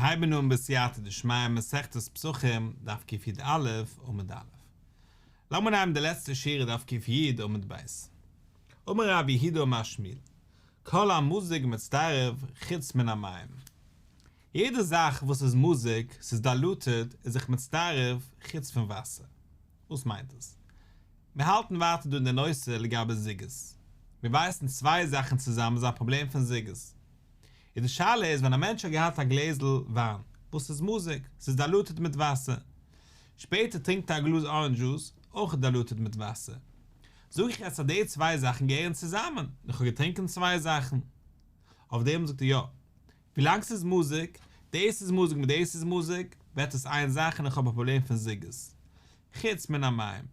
מיר הייבן אן בסייעתא דשמיא מסכת פסחים דף קי"א עמוד א'. לאמיר נעמען די לעצטע שורה דף ק"י עמוד ב'. אמר רב יהודה אמר שמואל, כל המזוג מצטרף חוץ מן המים. יעדע זאך וואס איז מזוג, ס'איז דיילוטעד, איז זיך מצטרף חוץ פון וואסער. וואס מיינט עס? מיר האלטן ווייטער דא אין די נושא לגבי זוגות. מיר ווייסן צוויי זאכן צוזאמען איז א פראבלעם פון זוגות. איז די שאלה איז ווען א מענטש האט געהאט א גלעזל וויין וואס איז מזוג, ס'איז דיילוטעד מיט וואסער, שפעטער טרינקט ער א גלאז אראנדזש דזשוס, אויך דיילוטעד מיט וואסער, זאג איך יעצט אז די צוויי זאכן געהערן צוזאמען, און איך האב געטרינקען צוויי זאכן. אויף דעם זאגט ער יא, ווילאנג ס'איז מזוג, דאס איז מזוג מיט דאס איז מזוג, ווערט עס איין זאך און איך האב א פראבלעם פון זוגות. חוץ מן המים.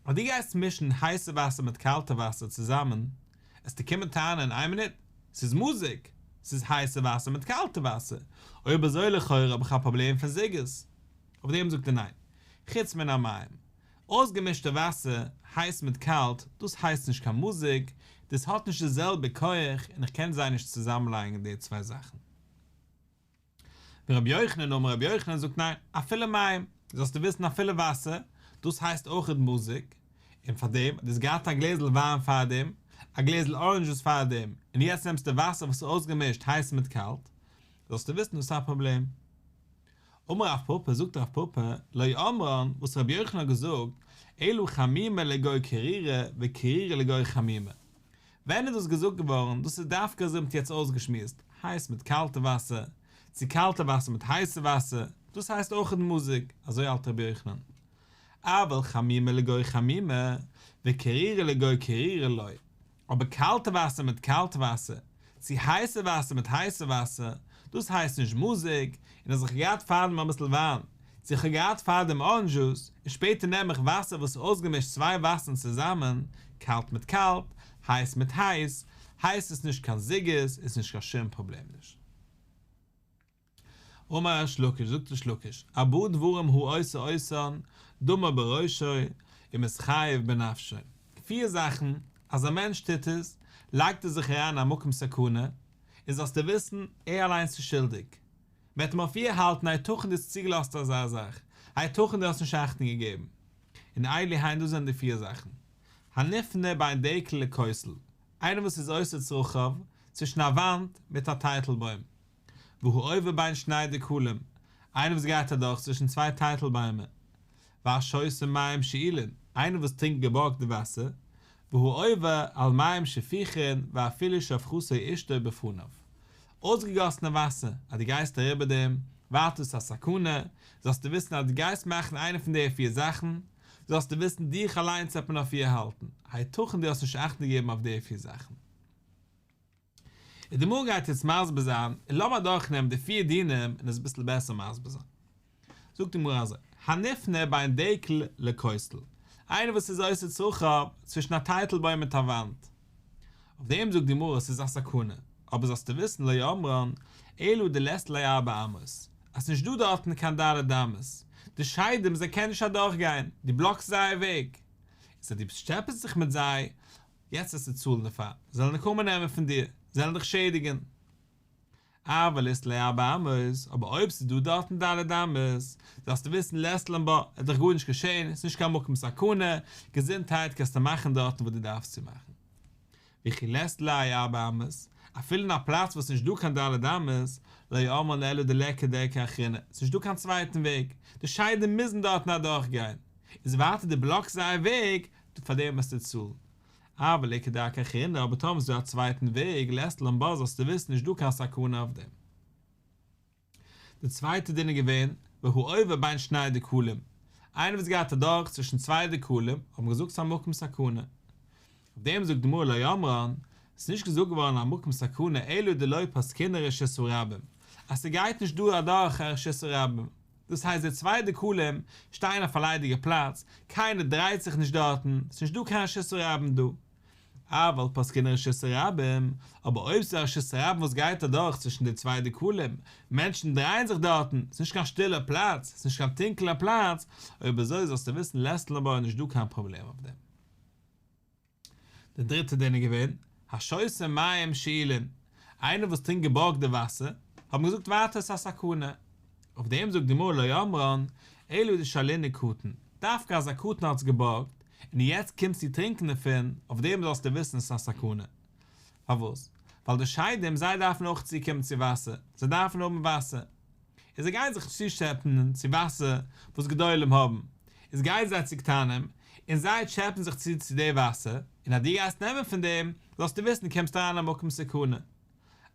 אז דו גייסט מישן הייסע וואסער מיט קאלטע וואסער צוזאמען, עסטו קומען טענה'ן, איין מינוט, ס'איז מזוג, ס'איז הייסע וואסער מיט קאלטע וואסער, אויב אזוי לכאורה האב איך א פראבלעם פון זוגות. אויף דעם זאגט ער ניין, חוץ מן המים. אויסגעמישטע וואסער, הייס מיט קאלט, דאס הייסט נישט קיין מזוג, דאס האט נישט די זעלבע כח און איך קען זיי נישט צוזאמלייגן די צוויי זאכן. ורבי יוחנן אמר רבי יוחנן זאגט ניין, אפילו מים, זאלסטו וויסן אפילו וואסער, דאס הייסט אויכעט מזוג, און פארדעם, דו האסט געהאט א גלעזל וויין פארדעם, א גלעזל אראנדזש דזשוס פארדעם, און יעצט נעמסטו וואסער וואס איז אויסגעמישט הייס מיט קאלט, זאלסטו וויסן דאס איז א פראבלעם. אמר רב פפא, זאגט רב פפא, לא אמרן, וואס רבי יוחנן האט געזאגט, אלא חמימא לגו קרירא וקרירא לגו חמימא. ווען איז דאס געזאגט געווארן? דאס איז דווקא אזוי מ'האט יעצט אויסגעשמועסט, הייס מיט קאלטע וואסער, צו קאלטע וואסער מיט הייסע וואסער, דאס הייסט אויכעט מזוג, אזוי האלט רבי יוחנן. אבל חמימא לגו חמימא, וקרירא לגו קרירא לא. אבער קאלטע וואסער מיט קאלט וואסער, צו הייסע וואסער מיט הייסע וואסער, דאס הייסט נישט מזוג, און אז איך האב געהאט פארדעם אביסל וויין, צו איך האב געהאט פארדעם אראנדזש דזשוס, און שפעטער נעם איך וואסער וואס איז אויסגעמישט צוויי וואסערן צוזאמען, קאלט מיט קאלט, הייס מיט הייס, הייסט עס נישט קיין זוגות, איז נישט קיין שום פראבלעם נישט. אמר ריש לקיש, זאגט ריש לקיש, ארבעה דברים העושה אותן, דמו בראשו, ומתחייב בנפשו. פיר זאכן, אז א מענטש טוט עס, לייגט ער זיך אריין אין א מקום סכנה, און זאלסטו וויסן, ער אליינס איז שולדיג. מ'וועט אים אויף איר האלטן היתכן דו האסט צוגעלאזט אזא זאך, היתכן דו האסט נישט אכטונג געגעבן. און אלו הן דאס זענען די פיר זאכן. הנפנה בין דקל לכותל, איינער וואס איז עושה צרכיו, צווישן א וואנט מיט א טייטלבוים. והעובר בין שני דקלים, איינער וואס גייט אדורך צווישן צוויי טייטל ביימער, והשותה מים שאולין, איינער וואס טרינקט געבארגטע וואסער, והעובר על מים שפוכין ואפילו שפכתו אשתו בפניו, אויסגעגאסענע וואסער, אז דו גייסט אריבער דעם, ווייטער איז א סכנה, זאלסטו וויסן אז דו גייסט מאכן איינע פון די פיר זאכן, זאלסטו וויסן דיך אליינס וועט מען אויף איר האלטן, היתכן דו האסט נישט אכטונג געגעבן אויף די פיר זאכן. און די גמרא גייט יעצט מסביר זיין, און לאמיר אדורכנעמען די פיר דינים און עס אביסל בעסער מסביר זיין. זאגט די גמרא אזוי, הנפנה בין דקל לכותל, איינער וואס איז עושה צרכיו צווישן א טייטל בוים מיט א וואנט, אויף דעם זאגט די גמרא עס איז א סכנה, אבער זאלסטו וויסן לא אמרן אלא דלית ליה ארבע אמות, אז ס'נישט דא דארטן קיין ד' אמות, די שדים זיי קענען נישט אדורכגיין, דו בלאקסט זייער וועג, איז אז דו טשעפעסט זיך מיט זיי, יעצט וועסטו צאלן דערפאר, זיי וועלן נקמה נעמען פון דיר, זיי וועלן דיך שעדיגן. אבל אית ליה ארבע אמות, אבער אויב ס'איז דא דארטן ד' אמות, זאלסטו וויסן לית לן בה, עט דיך גארנישט געשען, ס'איז נישט קיין מקום סכנה, געזונטהייט קענסטו מאכן דארטן וואס דו דארפסט צו מאכן. וכי לית ליה ארבע אמות, אפילו אין א פלאץ וואס ס'נישט דא קיין ד' אמות, לא אמרן אלא דליכא דרכא אחרינא, ס'נישט דא קיין צווייטן וועג, די שדים מוזן דארטן אדורכגיין, איז ווייטער דו בלאקסט זייער וועג, פאר דעם וועסטו צאלן. אבל איכא דרכא אחרינא, אבער טאמער ס'איז דא א צווייטן וועג, לית לן בה זאלסטו וויסן נישט דא קיין סכנה אויף דעם. די צווייטע דין איז געווען, והעובר בין שני דקלים, איינער וואס גייט אדורך צווישן צוויי דקלים, האט מען געזאגט ס'איז א מקום סכנה. אויף דעם זאגט די גמרא לא אמרן, ס'איז נישט געזאגט געווארן א מקום סכנה אלא דלא פסקינן רשות הרבים, אז ס'גייט נישט דא אדורך א רשות הרבים, דאס הייסט די צוויי דקלים שטייען אויף א ליידיגע פלאץ, קיינער דרייט זיך נישט דארטן, ס'נישט דא קיין רשות הרבים דא. אבל פסקינן רשות הרבים, אבער אויב ס'איז א רשות הרבים וואס גייט אדורך צווישן די צוויי דקלים, מענטשן דרייען זיך דארטן, ס'נישט קיין שטילע פלאץ, ס'נישט קיין טונקעלע פלאץ, אויב אזוי זאלסטו וויסן לית לן בה איז נישט דא קיין פראבלעם אויף דעם. די דריטע דין איז געווען, השותה מים שאולין, איינער וואס טרינקט געבארגטע וואסער, האט מען געזאגט ווייטער ס'איז א סכנה. אויף דעם זאגט די גמרא לא אמרן אלא דשאלינהו קטן, דווקא אז א קטן האט עס געבארגט, און יעצט קומסטו טרינקען דערפון, אויף דעם זאלסטו וויסן עס איז א סכנה. פארוואס? ווייל די שדים זיי דארפן אויך צוקומען צו וואסער, זיי דארפן האבן וואסער, און זיי גייען זיך נישט צוטשעפענען צו וואסער וואס גדולים האבן, איז גייען זיי צו קטנים, און זיי טשעפען זיך צו צו די וואסער, און אז דו גייסט נעמען פון דעם, זאלסטו וויסן קומסט אריין אין א מקום סכנה.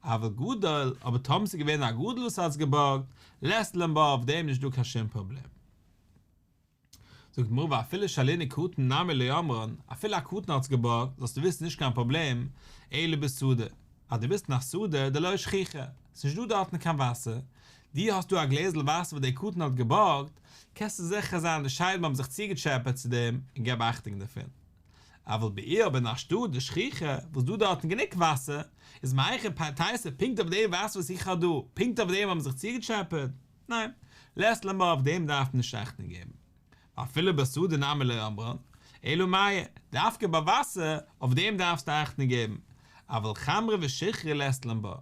אבל גדול, אבער טאמער ס'איז געווען א גדול וואס האט עס געבארגט, לית לן בה אויף דעם נישט דא קיין שום פראבלעם. זאגט די גמרא ואפילו שאלינהו קטן נמי לא אמרן, אפילו א קטן האט עס געבארגט, זאלסטו וויסן נישט קיין פראבלעם, אלא בשדה, אז דו ביסט אין א שדה דלא שכיחא, ס'נישט דא דארטן קיין וואסער, דו האסט דא א גלעזל וואסער וואס דער קטן האט געבארגט, קענסטו זיכער זיין די שדים האבן זיך צוגעטשעפעט צו דעם און געב אכטונג דערפון. אבל בעיר אבער אין א שטאט דשכיחא וואס דא דארטן גענוג וואסער, איז מהיכא תיתי פונקט אויף דעם וואסער וואס איך האב דא, פונקט אויף דעם האבן זיך צוגעטשעפעט? ניין, לית לן בה אויף דעם דארף מען נישט אכטונג געבן. ואפילו בשדה נמי לא אמרן, אלא מיא, דווקא ביי וואסער, אויף דעם דארפסטו אכטונג געבן, אבל חמרא ושיכרא לית לן בה,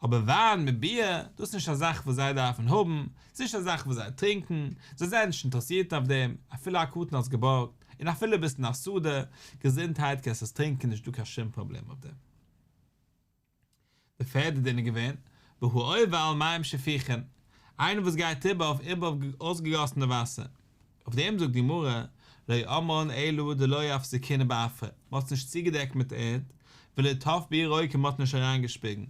אבער וויין מיט ביר, דאס איז נישט א זאך וואס זיי דארפן האבן, ס'איז נישט א זאך וואס זיי טרינקען, זיי זענען נישט אינטערעסירט אויף דעם, אפילו א קטן האט עס געבארגט, און אפילו ביסט אין א שדה, געזונטהייט קענסט עס טרינקען נישט דא קיין שום פראבלעם אויף דעם. די פערדע דין איז געווען, והעובר על מים שפוכין, איינער וואס גייט איבער אויף איבער אויסגעגאסענע וואסער, אויף דעם זאגט די גמרא, לא אמרן אלא דלא אפסקינהו בעפרא, מען האט עס נישט צוגעדעקט מיט ערד, ולא טף בהו רוקא מען האט נישט אריינגעשפיגן,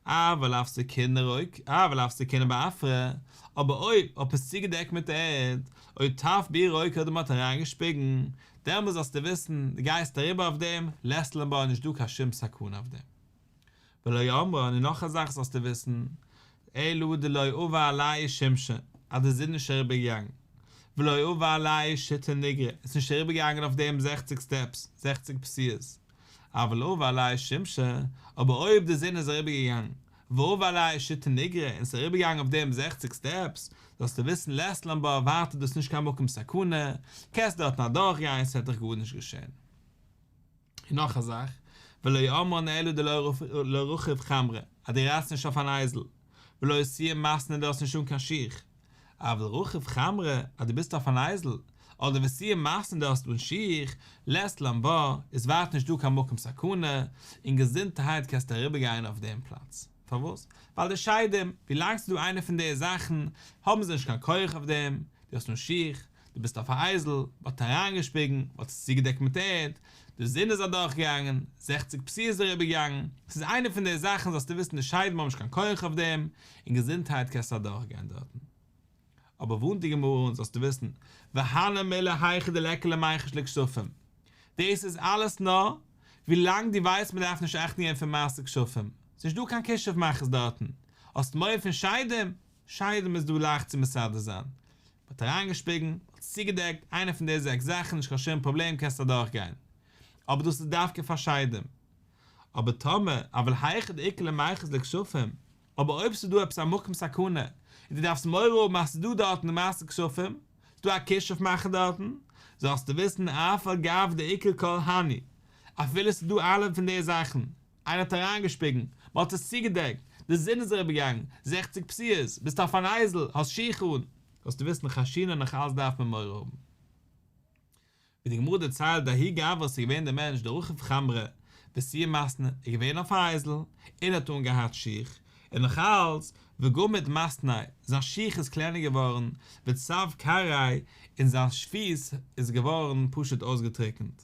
אבל אפסקינהו רוק, אבל אפסקינהו בעפרא, אבער אויב האט מען עס צוגעדעקט מיט ערד, או טף בהו רוקא אדער מען האט אריינגעשפיגן, דעמאלס זאלסטו וויסן, דו גייסט אריבער אויף דעם, לית לן בה, נישט דא קיין שום סכנה אויף דעם. ולא אמרן, און נאך א זאך זאלסטו וויסן, אלא דלא עבר עלייהו שמשא, אז די זון איז נישט אריבערגעגאנגען, ולא עבר עלייהו שיתין ניגרי, עס איז נישט אריבערגעגאנגען אויף דעם זעכציג סטעפס, זעכציג פסיעות, אבל עבר עלייהו שמשא, אבער אויב די זון איז אריבערגעגאנגען, ועבר עלייהו שיתין ניגרי, און עס איז אריבערגעגאנגען אויף דעם זעכציג סטעפס, זאלסטו וויסן לית לן בה ווייטער דאס איז נישט קיין מקום סכנה, קענסט דארטן אדורכגיין, עס וועט דיך גארנישט געשען. און נאך א זאך, ולא אמרן אלא דלא רכיב חמרא, אז דו רייטסט נישט אויף אן אייזל, ולא סיים מתני דו האסט נישט אן קיין שיך, אבל רכיב חמרא, אז דו ביסט אויף אן אייזל, אדער וסיים מתני דו האסט אן שיך, לית לן בה, איז ווייטער נישט דא קיין מקום סכנה, און געזונטערהייט קענסטו אריבערגיין אויף דעם פלאץ. פארוואס? ווייל די שדים, ווילאנג ס'איז דא איינע פון די זאכן, האבן זיי נישט קיין כח אויף דעם, דו האסט אן שיך, דו ביסט אויף א אייזל, מ'האט אריינגעשפיגן, מ'האט עס צוגעדעקט מיט ערד, די זון איז אדורכגעגאנגען, זעכציג פסיעות איז אריבערגעגאנגען, ס'איז איינע פון די זאכן זאלסטו וויסן די שדים האבן נישט קיין כח אויף דעם, און געזונטהייט קענסטו אדורכגיין דארטן. אבער ווארנט די גמרא אן זאלסטו וויסן, והני מילי היכא דליכא למיחש לכשפים, דאס איז אלעס נאר ווילאנג דו ווייסט מ'דארף נישט אכטונג געבן פון מעשה כשפים, ס'נישט דא קיין כישוף מאכערס דארטן, האסט מורא פון שדים? שדים איז דא לייכט צו מסדר זיין. מ'האט אריינגעשפיגן, מ'האט עס צוגעדעקט, איינע פון די זעקס זאכן, נישט קיין שום פראבלעם קענסט אדורך גיין. אבער דאס איז דווקא פאר שדים. אבער טאמער, אבל היכא דאיכא למיחש לכשפים, אבער אויב ס'איז דא עפעס א מקום סכנה, און דו דארפסט מורא האבן אז ס'איז דא דארטן מעשה כשפים, ס'איז דא א כישוף מאכער דארטן, זאלסטו וויסן אף על גב דאיכא כל הני, אפילו ס'איז דא אלע פון די זאכן, איינער האט אריינגעשפיגן, מען האט עס צוגעדעקט, די זון איז אריבערגעגאנגען, זעכציג פסיעות, ביסט אויף אן אייזל, האסט שיך אן, זאלסטו וויסן חיישינן נאך אלץ דארף מען מורא האבן. ווי די גמרא דערציילט דההוא גברא ס'איז געווען דער מענטש דרכיב חמרא וסיים מתני איז געווען אויף א אייזל און האט אנגעהאט שיך, און נאך אלץ וגמיד מתניה זיין שיך איז קלענער געווארן וצב כרעיה און זיין פיס איז געווארן פשוט אויסגעטריקנט.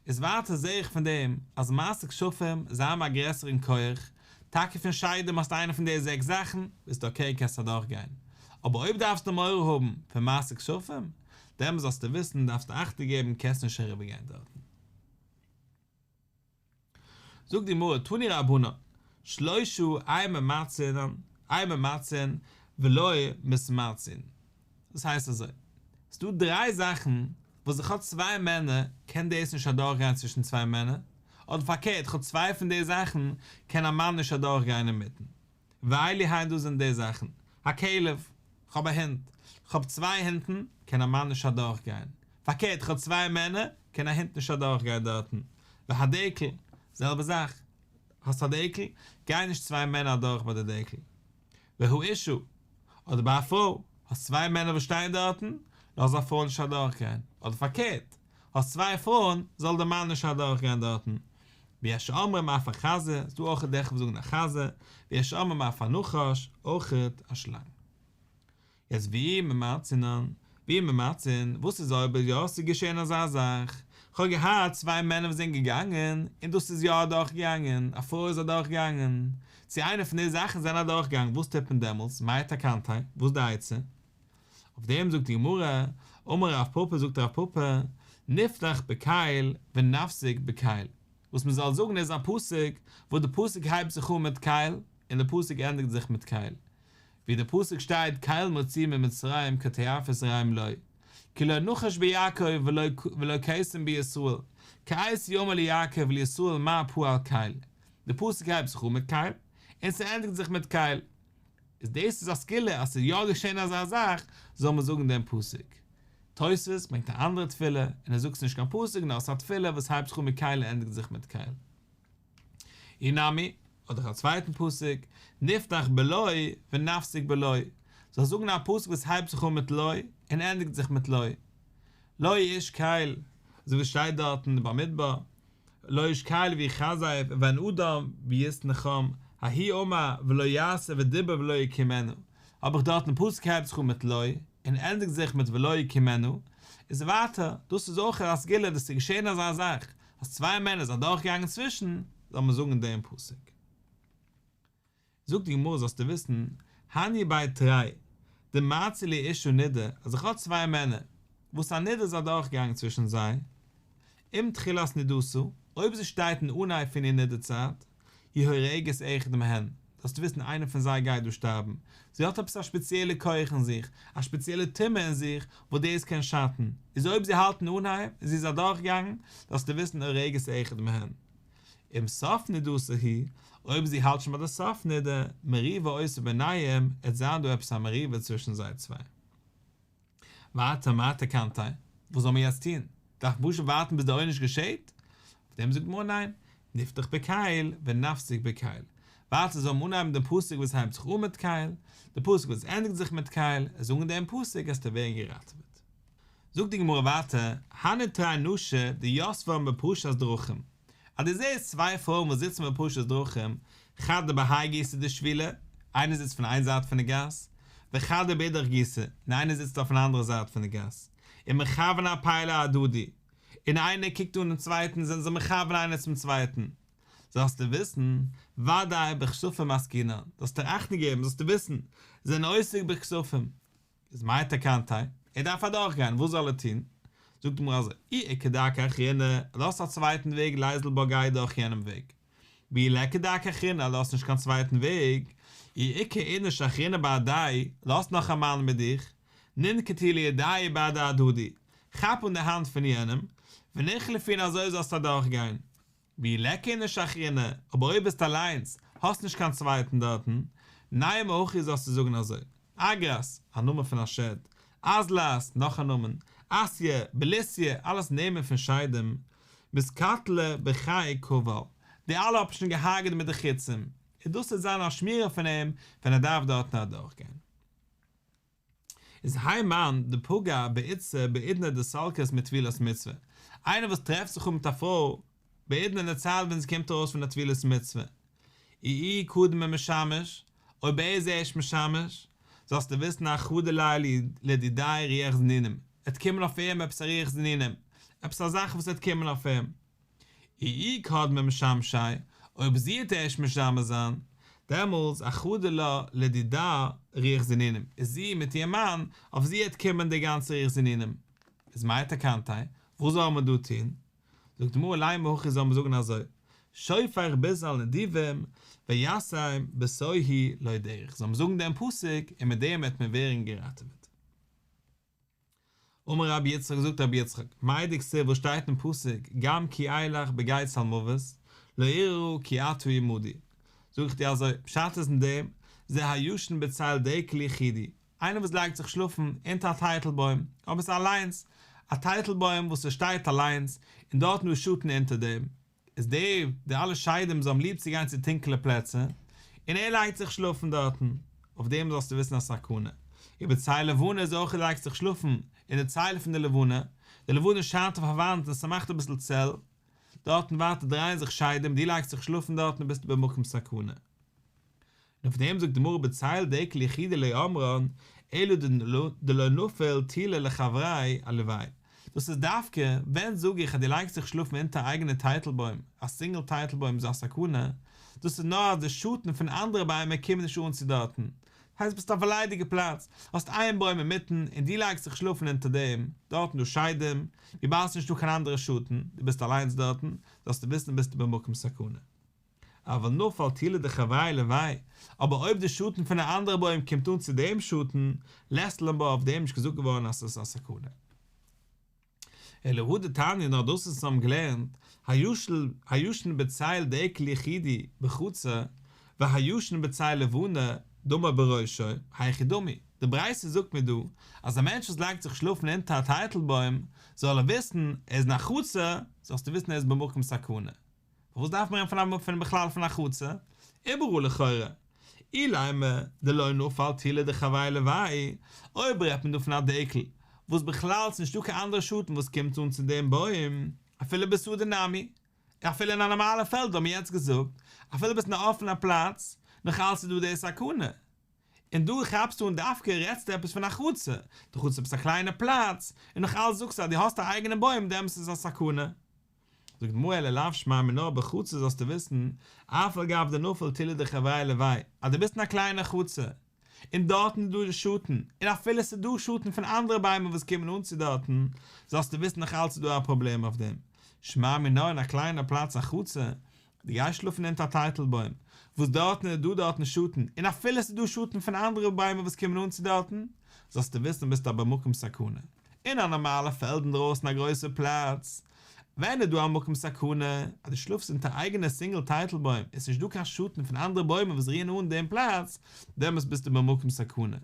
איז ווייטער זעה איך פון דעם אז מעשה כשפים זיי האבן א גרעסערן כח, טאקע פון שדים האסט איינע פון די זעקס זאכן ביסטו אקעי קענסט אדורך גיין, אבער אויב דארפסטו מורא האבן פון מעשה כשפים דעמאלס זאלסטו וויסן דארפסטו אכטונג געבן קענסט נישט אריבער גיין דארטן. זאגט די גמרא תנו רבנן שלשה אין ממצין אין ממצין ולא מתמצין דאס הייסט אזוי ס'דא דריי זאכן וואס איך האב צוויי מענער קען דאס נישט אדורכגיין צווישן צוויי מענער, אדער פארקערט איך האב צוויי פון די זאכן קען א מאן נישט אדורכגיין אינמיטן. ואלו הן דאס זענען די זאכן, הכלב, איך האב א הונט, איך האב צוויי הונטן קען א מאן נישט אדורכגיין, פארקערט איך האב צוויי מענער קען א הונט נישט אדורכגיין דארטן, והדקל, זעלבע זאך, האסט א דקל, גייען נישט צוויי מענער אדורך ביי די דקל. והאשה. אדער ביי א פרוי, האסט צוויי מענער וואס שטייען דארטן, לאז א פרוי נישט אדורכגיין, אדער פארקערט, האסט צוויי פרויען, זאל דער מאן נישט אדורכגיין דארטן. ויש אומרים אף החזיר, ס'דא אויך דעכע וואס זאגן א חזיר, ויש אומרים אף הנחש, אויכעט א שלאנג. יעצט ואי ממצינן, ואי ממצין, וואס איז אויב יא ס'איז געשען אזא זאך, כ'האב געהאט צוויי מענער וואס זענען געגאנגען, און דאס איז יא אדורך געגאנגען, א פרוי איז אדורך געגאנגען, צו איינע פון די זאכן זענען אדורך געגאנגען, וואס טוט מען דעמאלטס, מאי תקנתיה, וואס איז די עצה? אויף דעם זאגט די גמרא, אמר רב פפא זאגט רב פפא, נפתח בקל ונפסיק בקל, וואס מען זאל זאגן איז א פסוק וואס די פסוק הייבט זיך אן מיט קל און די פסוק ענדיגט זיך מיט קל, ווי די פסוק שטייט קל מוציאם ממצרים כתועפות ראם לו, כי לא נחש ביעקב ולא קסם בישראל, כעת יאמר ליעקב ולישראל מה פעל קל, די פסוק הייבט זיך אן מיט קל און ס'ענדיגט זיך מיט קל. איז דאס איז א סגולה אז ס'איז יא געשען אזא זאך זאל מען זאגן דעם פסוק. תוספות ברענגט א אנדערע תפילה און ער זאגט ס'נישט קיין פסוק נאר ס'איז א תפילה וואס הייבט זיך אן מיט קל און ענדיגט זיך מיט קל. אי נמי, אדער א צווייטן פסוק, נפתח בלא ונפסיק בלא, זאל זאגן א פסוק וואס הייבט זיך אן מיט לא און ענדיגט זיך מיט לא. לא איש קל, אזוי ווי ס'שטייט דארטן אין במדבר, לא איש קל ויכזב ובן אדם ויתנחם ההוא אמר ולא יעשה ודיבר ולא יקימנו, האב איך דארטן פסוק הייבט זיך אן מיט לא און ענדיגט זיך מיט ולא יקימנו, איז ווייטער, דאס איז אויך א סגולה דאס איז געשען אזא זאך אז צוויי מענער איז אדורך געגאנגען צווישן, זאל מען זאגן דעם פסוק. זאגט די גמרא זאלסטו וויסן, הני בי תרי, דמצו להו אשה נידה, אז איך האב צוויי מענער, וואס א נידה איז אדורכגעגאנגען צווישן זיי, אם תחילת נידתה, אויב זי שטייט אין אנהייב פון איר נידה צייט, היא הורגת אחד מהן, זאלסטו וויסן איינער פון זיי גייט דא שטארבן, זי האט עפעס א שפעציעלע כח אין זיך, א שפעציעלע טומאה אין זיך, וואס דאס קען שאטן, איז אויב זי האלט אין אנהייב, און זי איז אדורכגעגאנגען, זאלסטו וויסן הורגת אחד מהן. אם סוף נדתה היא, אויב זי האלט שוין ביי די סוף נדה, מריבה עושה ביניהם, עט זיין דא עפעס א מריבה צווישן זיי צוויי. ווייטער מאי תקנתיה, וואס זאל מען יעצט טון? דארף מען פשוט ווארטן ביז די עונש געשעט? אויף דעם זאגט די גמרא ניין, נפתח בקל ונפסיק בקל. ווייטער זאל מען אנהייבן דעם פסוק וואס הייבט זיך אן מיט קל, די פסוק וואס ענדיגט זיך מיט קל, זאגן דעם פסוק עסטו ווערן געראטעוועט. זאגט די גמרא ווייטער, הני תרי נשי דיתבן בפרשת דרכים, אז דו זעסט צוויי פרויען וואס זיצן בפרשת דרכים, חדא בהאי גיסא דשבילא, איינער זיצט פון איין זייט פון די גאס, וחדא באידך גיסא, און איינער זיצט אויפן אנדערע זייט פון די גאס, ומכוון אפייהו להדדי, און איינער קוקט אן דעם צווייטן זענען זיי מכוון איינער צום צווייטן, זאלסטו וויסן, ודאי בכשפים עסקינן, זאלסטו אכטונג געבן, זאלסטו וויסן, זיי זענען עוסק בכשפים. איז מאי תקנתיה? ער דארף אדורכגיין, וואס זאל ער טון? זאגט די גמרא אזוי, אי איכא דרכא אחרינא, אז דו האסט א צווייטן וועג ליזיל בה גיי דורך יענעם וועג. ואי ליכא דרכא אחרינא, אז דו האסט נישט קיין צווייטן וועג, אי איכא איניש אחרינא בהדייהו, דו האסט נאך א מאן מיט דיך, נינקטו לידייהו בהדי הדדי, כאפ אן די האנט פון יענעם, וניחלפו און אזוי זאלסטו אדורכגיין. ואי ליכא איניש אחרינא, אבער אויב ביסט אליינס, האסט נישט קיין צווייטן דארטן, נימא הכי זאלסטו זאגן אזוי, אגרת, א נאמען פון א שד, אזלת, נאך א נאמען, אסיא, בלוסיא, אלעס נעמען פון שדים, מתקטלי בחיק קבל, די אלע האב איך שוין געהארגעט מיט די חיצים, און דאס וועט זיין א שמירה פון אים ווען ער דארף דארטן אדורכגיין. איז האי מאן דפגע באיתתא בעידנא דסלקת מטבילת מצוה, איינער וואס טרעפט זיך אן מיט א פרוי בעידנא אין די צייט ווען זי קומט ארויס פון א טבילת מצוה, אי איהו קדים ומשמש, אויב ער איז ערשט משמש, זאלסטו וויסן אחדר ליה לדידיה רוח זנונים, עט קומען אויף אים עפעס א רוח זנונים, עפעס א זאך וואס עט קומען אויף אים. אי איהי קדמה ומשמשא, אויב זי וועט ערשט משמש זיין, דעמאלס אחדר לה לדידה רוח זנונים, איז זי מיט איר מאן, אויף זי וועט קומען די גאנצע רוח זנונים. איז מאי תקנתיה, וואס זאל מען דא טון? זאגט די גמרא לימא הכי זאל מען זאגן אזוי, שופך ביזר על נדיבים, וישם בתוהו לו דרך, זאל מען זאגן דעם פסוק און מיט דעם וועט מען ווערן געראטעוועט. אמר רבי יצחק, זאגט רבי יצחק, מאי דכתיב וואס שטייט אין פסוק, גם כי אלך בגיא צלמוות, לא אירא רע כי אתה עמדי, זאג איך דיר אזוי, פשט איז אין דעם, זה הישן בצל דקל יחידי, איינער וואס לייגט זיך שלאפן אונטער א טייטל בוים, אבער עס איז אליינס, א טייטל בוים וואס עס שטייט אליינס, און דארטן איז שאטן אונטער דעם, איז די די אלע שדים זיי האבן ליב צו גיין צו טונקעלע פלעצער, און ער לייגט זיך שלאפן דארטן. אויף דעם זאלסטו וויסן א סכנה. ובצל לבנה איז אויך לייגסט זיך שלאפן אין די צל פון די לבנה, די לבנה שיינט אויף א וואנט און ס'מאכט אביסל צל, דארטן ווייטער דרייען זיך שדים, דו לייגסט זיך שלאפן דארטן ביסטו במקום סכנה. און אויף דעם זאגט די גמרא בצל דקל יחידי לא אמרן אלא דלא נפיל טולא לחבריה עילויה. דאס איז דווקא ווען זאג איך אז דו לייגסט זיך שלאפן אונטער א אייגענע טייטלבוים, א סינגל טייטלבוים איז א סכנה, דאס איז נאר אז די שאטן פון אנדערע ביימער קומען נישט אן צו דארטן, הייסט ביסט אויף א ליידיגע פלאץ, האסט איין בוים אינמיטן און דו לייגסט זיך שלאפן אונטער דעם, דארטן דא שדים, וויבאלד ס'נישטא קיין אנדערע שאטן, דו ביסט אליינס דארטן, זאלסטו וויסן ביסטו במקום סכנה. אבל נפל טולא דחבריה עילויה, אבער אויב די שאטן פון א אנדערע בוים קומט אן צו דעם שאטן, לית לן בה אויף דעם נישט געזאגט געווארן אז ס'איז א סכנה. אלא הא דתניא נאר דאס וואס אונז האבן געלערנט, הישן בצל דקל יחידי בחצר, והישן בצל לבנה דמו בראשו, היכי דמי, די ברייתא זאגט מיר דא, אז א מענטש וואס לייגט זיך שלאפן אונטער א טייטל בוים, זאל ער וויסן, ער איז אין א חצר, זאלסטו וויסן ער איז במקום סכנה. פארוואס דארף מען רעדן פון בכלל פון א חצר? איבעראל לכאורה. אילימא דלא נפל טולא דחבריה עילויה, אויב רעדט מען דא פון א דקל וואס בכלל ס'נישט דא קיין אנדערע שאטן וואס קומט אן צו דעם בוים, אפילו בשדה נמי, אפילו אין א נארמאלע פעלד האבן מיר יעצט געזאגט, אפילו ביסט אין א אפענע פלאץ, נאך אלץ איז דא די סכנה. און דא כאפסטו אן דווקא רעדסטו עפעס פון א חצר, די חצר איז עפעס א קליינע פלאץ, און נאך אלץ זאגסטו אז דו האסט א אייגענע בוים דעמאלטס איז א סכנה. זאגט די גמרא אלא לאו שמע מינה בחצר זאלסטו וויסן, אף על גב דנפל טולא דחבריה עילויה, אז דו ביסט אין א קליינע חצר, און דארטן איז דא די שאטן, און אפילו ס'איז דא שאטן פון אנדערע ביימער וואס קומען אן צו דארטן, זאלסטו וויסן נאך אלץ איז דא א פראבלעם אויף דעם. שמע מינה אין א קליינע פלאץ א חצר, דו גייסט שלאפן אונטער א טייטל בוים, וואס דארטן איז דא דארטן שאטן, און אפילו ס'איז דא שאטן פון אנדערע ביימער וואס קומען אן צו דארטן, זאלסטו וויסן ביסטו במקום סכנה. אין א נארמאלע פעלד אינדרויסן א גרויסע פלאץ, ווען איז דא א מקום סכנה, אז דו שלאפסט אונטער א אייגענע סינגל טייטל בוים און ס'נישט דא קיין שאטן פון אנדערע בוימער וואס רירן אן דעם פלאץ, דעמאלטס ביסטו במקום סכנה.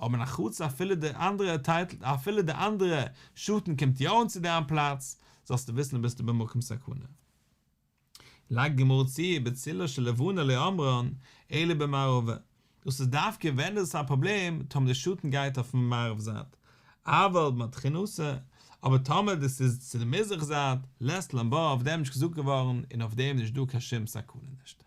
אבער אין א חצר אפילו די אנדערע טייטל אפילו די אנדערע שאטן קומט יא אן צו דיין פלאץ, זאלסטו וויסן ביסטו במקום סכנה. לייגט די גמרא צו, בצילה של לבנה לא אמרן, אלא במערבא. דאס איז דווקא ווען איז עס א פראבלעם, טאמער די שאטן גייט אויפן מערב זייט, אבל במדחינתא, אבער טאמער דאס איז צו די מזרח זייט, לית לן בה, אויף דעם נישט געזאגט געווארן און אויף דעם נישט דא קיין שום סכנה נישט.